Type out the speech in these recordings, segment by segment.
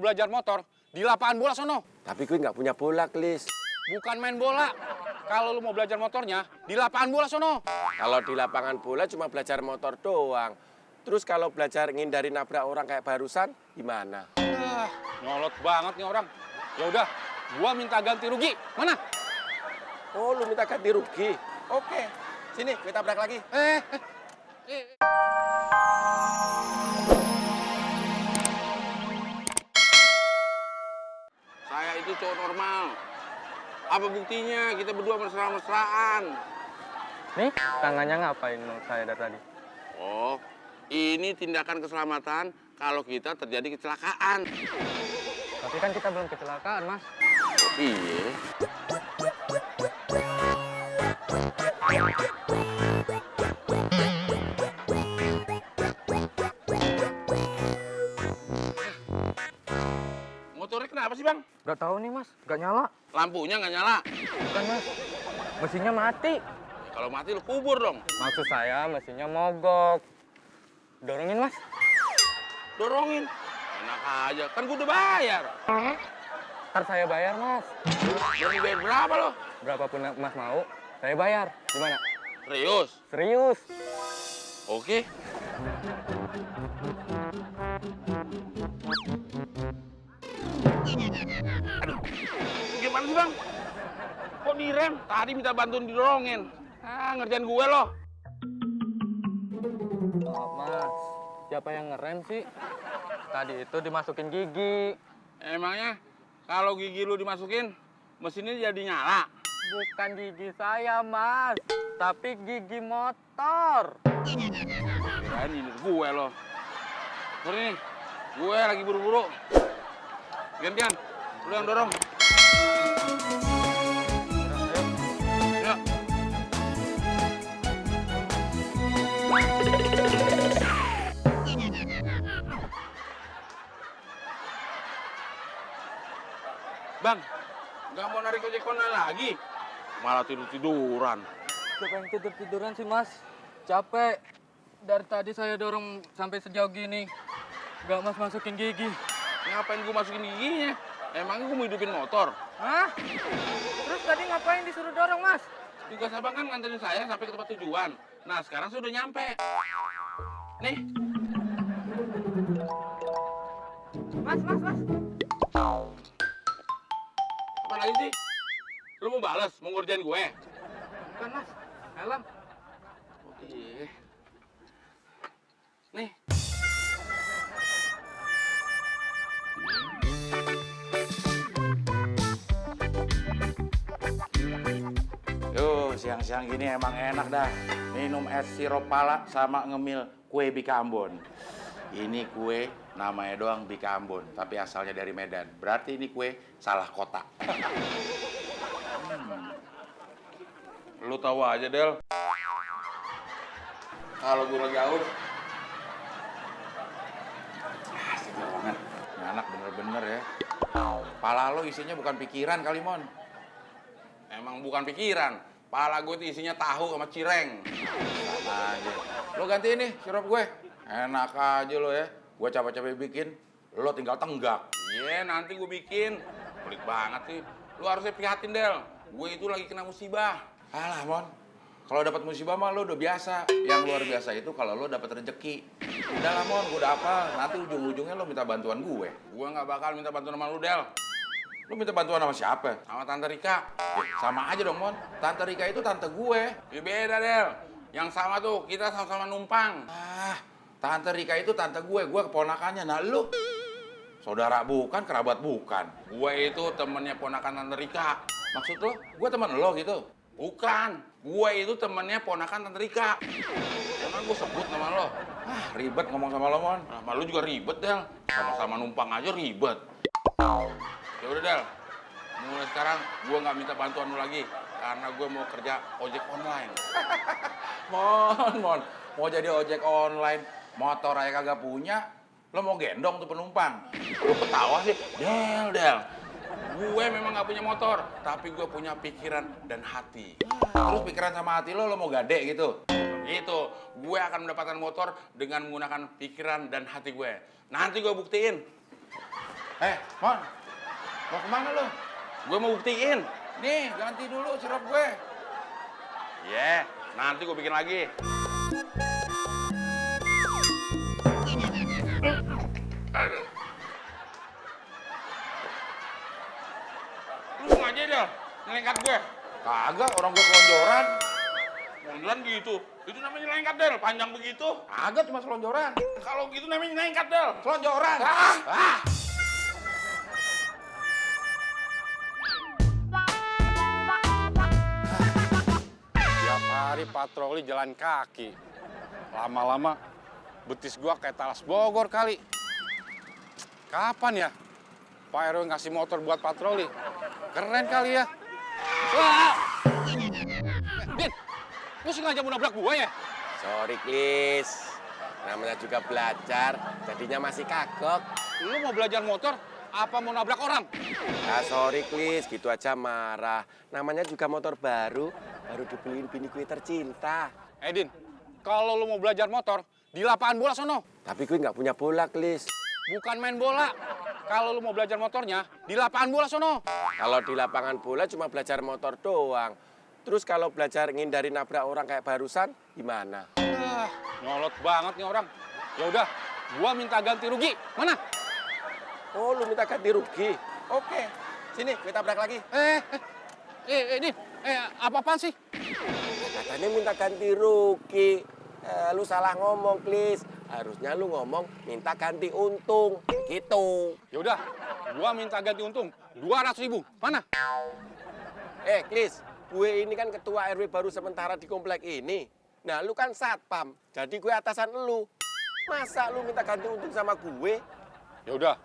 belajar motor di lapangan bola sono. Tapi gue nggak punya bola, Klis. Bukan main bola. Kalau lu mau belajar motornya di lapangan bola sono. Kalau di lapangan bola cuma belajar motor doang. Terus kalau belajar ngindari nabrak orang kayak barusan, gimana? Nyolot banget nih orang. Ya udah, gua minta ganti rugi. Mana? Oh, lu minta ganti rugi? Oke, sini gue tabrak lagi. Saya itu cowok normal. Apa buktinya kita berdua mesra-mesraan? Nih, tangannya ngapain menurut saya dari tadi? Oh, ini tindakan keselamatan kalau kita terjadi kecelakaan. Tapi kan kita belum kecelakaan, Mas. Oh, iya. Motornya kenapa sih, Bang? Gak tahu nih, Mas. Gak nyala. Lampunya nggak nyala. Bukan, Mas. Mesinnya mati. Kalau mati lu kubur dong. Maksud saya mesinnya mogok. Dorongin, Mas. Dorongin. Enak aja, kan gua udah bayar. Ntar saya bayar, Mas. Jadi bayar berapa lo? Berapapun Mas mau, saya bayar. Gimana? Serius? Serius. Oke. Aduh, gimana sih, Bang? Kok direm? Tadi minta bantuin didorongin. Ngerjain gue loh. Maaf, Mas. Siapa yang ngerem sih? Tadi itu dimasukin gigi. Emangnya kalau gigi lu dimasukin, mesinnya jadi nyala? Bukan gigi saya, Mas. Tapi gigi motor. Kirain ini gue loh. Sorry nih, gue lagi buru-buru. Gantian, lu yang dorong. Ya. Bang, nggak mau narik ojek online lagi? Malah tidur-tiduran. Siapa yang tidur-tiduran sih, Mas? Capek. Dari tadi saya dorong sampai sejauh gini. Gak Mas masukin gigi. Ngapain gue masukin giginya? Emangnya gue mau hidupin motor? Hah? Terus tadi ngapain disuruh dorong, Mas? Tugas abang kan nganterin saya sampai ke tempat tujuan. Nah, sekarang saya udah nyampe. Nih. Mas. Apa lagi sih? Lu mau balas? Mau ngerjain gue? Bukan, Mas. Helm. Oh, iya. Nih. Yo, siang-siang gini emang enak dah. Minum es sirup pala sama ngemil kue Bika Ambon. Ini kue namanya doang Bika Ambon, tapi asalnya dari Medan. Berarti ini kue salah kota. Lu tahu aja, Del. Kalau gue lagi aus, Asik banget. Ini anak bener-bener ya. Pala lo isinya bukan pikiran kali, Mon. emang bukan pikiran. Pala gue tuh isinya tahu sama cireng. Sama aja. Lo ganti ini sirup gue. Enak aja lo ya. Gue capek-capek bikin, lo tinggal tenggak. Iya, nanti gue bikin. Pelit banget sih. Lu harusnya prihatin, Del. Gue itu lagi kena musibah. Alah, Mon. Kalau dapat musibah mah lo udah biasa. Yang luar biasa itu kalau lo dapat rezeki. Udah lah, Mon, gue udah hafal. Nanti ujung-ujungnya lo minta bantuan gue. Gue nggak bakal minta bantuan sama lu, Del. Lo minta bantuan sama siapa? Sama Tante Rika. Sama aja dong, Mon. Tante Rika itu tante gue. Ya beda, Del. Yang sama tuh, kita sama-sama numpang. Ah, Tante Rika itu tante gue keponakannya. Nah, lo saudara bukan, kerabat bukan. Gue itu temennya ponakan Tante Rika. Maksud lo, gue teman lo gitu? Bukan. Gue itu temennya ponakan Tante Rika. Emang gue sebut nama lo? Ah, ribet ngomong sama lo, Mon. Sama lu juga ribet, Del. Sama-sama numpang aja ribet. Ya udah, Del. Mulai sekarang gue nggak minta bantuan lu lagi. Karena gue mau kerja ojek online. Mon. Mau jadi ojek online, motor aja kagak punya, lo mau gendong tuh penumpang. Lu ketawa sih. Del. Gue memang nggak punya motor. Tapi gue punya pikiran dan hati. Terus pikiran sama hati lo mau gade gitu? Gitu. Gue akan mendapatkan motor dengan menggunakan pikiran dan hati gue. Nanti gue buktiin. Mon, mau kemana lu? Gue mau buktiin. Nih, ganti dulu sirup gue. Iya, nanti gue bikin lagi. Lu sengaja dah nyelengkat gue. Kagak, orang gue selonjoran. Selonjoran gitu. Itu namanya nyelengkat, Del. Panjang begitu. Kagak, cuma selonjoran. Kalau gitu namanya nyelengkat, Del. Selonjoran. Ah! Tiap hari patroli jalan kaki. Lama-lama betis gua kayak talas Bogor kali. Kapan ya Pak RW ngasih motor buat patroli? Keren kali ya. Wah! Din, lu sengaja mau nabrak gua ya? Sorry, Klis. Namanya juga belajar, jadinya masih kagok. Lu mau belajar motor, apa mau nabrak orang? Ah, sorry, Klis. Gitu aja marah. Namanya juga motor baru dibeliin bini gue tercinta. Din, kalau lu mau belajar motor, di lapangan bola sono. Tapi gue nggak punya bola, Klis. Bukan main bola. Kalau lu mau belajar motornya, di lapangan bola sono. Kalau di lapangan bola cuma belajar motor doang. Terus kalau belajar ngindari nabrak orang kayak barusan, gimana? Nyolot banget nih orang. Ya udah, gua minta ganti rugi. Mana? Oh, lu minta ganti rugi? Oke, sini gue tabrak lagi. Din, apa-apaan sih? Katanya minta ganti rugi. Lu salah ngomong, Klis. Harusnya lu ngomong minta ganti untung. Gitu. Ya udah, gua minta ganti untung 200.000. Mana? Klis, gue ini kan ketua RW baru sementara di komplek ini. Nah, lu kan satpam, jadi gue atasan lu. Masa lu minta ganti untung sama gue? Ya udah,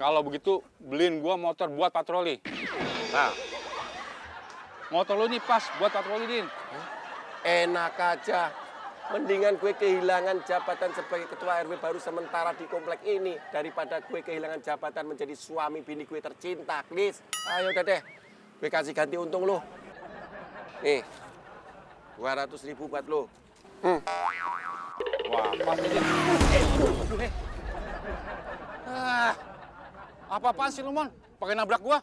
kalau begitu beliin gua motor buat patroli. Nah, motor lu nih pas buat patroli, Din. Enak aja. Mendingan gue kehilangan jabatan sebagai ketua RW baru sementara di komplek ini daripada gue kehilangan jabatan menjadi suami bini gue tercinta, Klis. Ayo udah deh, gue kasih ganti untung lu. Nih, 200.000 buat lu. Wah, pas nih, Din. Apa-apaan sih lu, Mon? Pakai nabrak gua?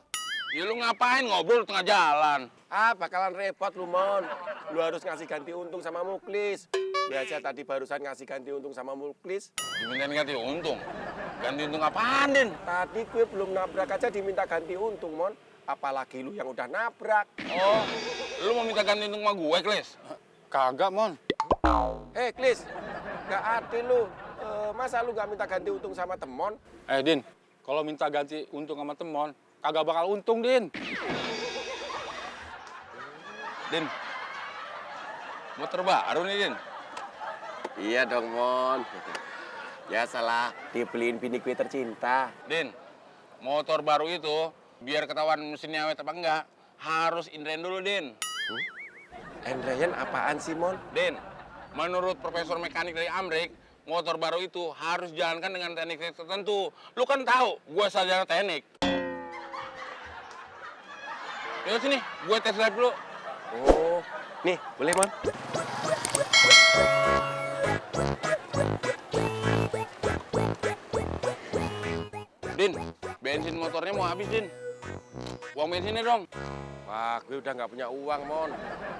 Ya lu ngapain ngobrol tengah jalan? Bakalan repot lu, Mon. Lu harus ngasih ganti untung sama Muklis. Biasa tadi barusan ngasih ganti untung sama Muklis. Dimintain ganti untung? Ganti untung apaan, Din? Tadi gue belum nabrak aja diminta ganti untung, Mon. Apalagi lu yang udah nabrak. Oh, lu mau minta ganti untung sama gue, Klis? Kagak, Mon. Klis, gak adil lu. Masa lu gak minta ganti untung sama temon? Din, kalau minta ganti untung sama temon, kagak bakal untung, Din. Din, motor baru nih, Din. Iya dong, Mon. Ya salah, dibeliin bini gue tercinta. Din, motor baru itu biar ketahuan mesinnya awet apa enggak, harus indrain dulu, Din. Andrean apaan sih, Mon? Din, menurut profesor mekanik dari Amrik, motor baru itu harus jalankan dengan teknik tertentu. Lu kan tahu, gue sarjana teknik. Yuk sini, gue tes drive dulu. Oh, nih, boleh, Mon? Din, bensin motornya mau habis, Din. Uang bensinnya dong. Wah, gue udah nggak punya uang, Mon.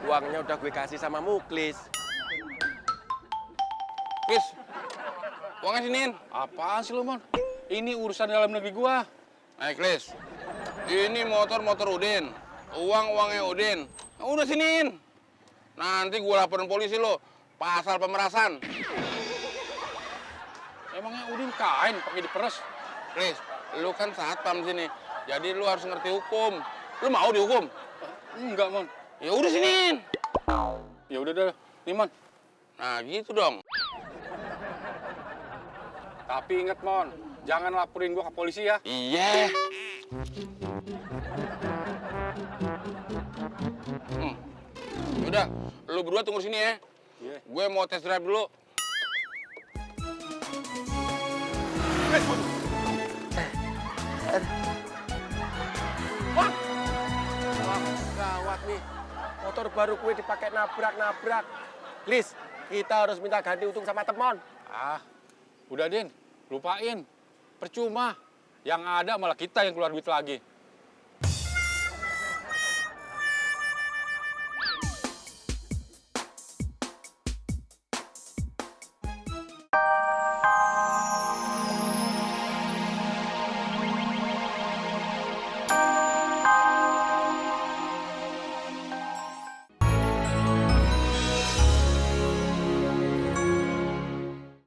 Uangnya udah gue kasih sama Muklis. Klis, uangnya siniin. Apaan sih lu, Mon? Ini urusan dalam negeri gua. Klis, ini motor Udin. Uangnya Udin. Nah, udah siniin. Nanti gue laporin polisi lo, pasal pemerasan. Emangnya Udin kain pakai diperes? Klis, lu kan satpam sini. Jadi lu harus ngerti hukum. Lu mau dihukum? Enggak, Mon. Ya udah siniin. Ya udah dah, nih, Mon. Nah, gitu dong. Tapi inget, Mon, jangan laporin gua ke polisi ya. Iya. Udah, lu berdua tunggu sini ya. Iya. Gue mau tes drive dulu. Wah, gawat nih. Motor baru gue dipakai nabrak. Klis, kita harus minta ganti untung sama temon. Udah, Din. Lupain. Percuma. Yang ada malah kita yang keluar duit lagi.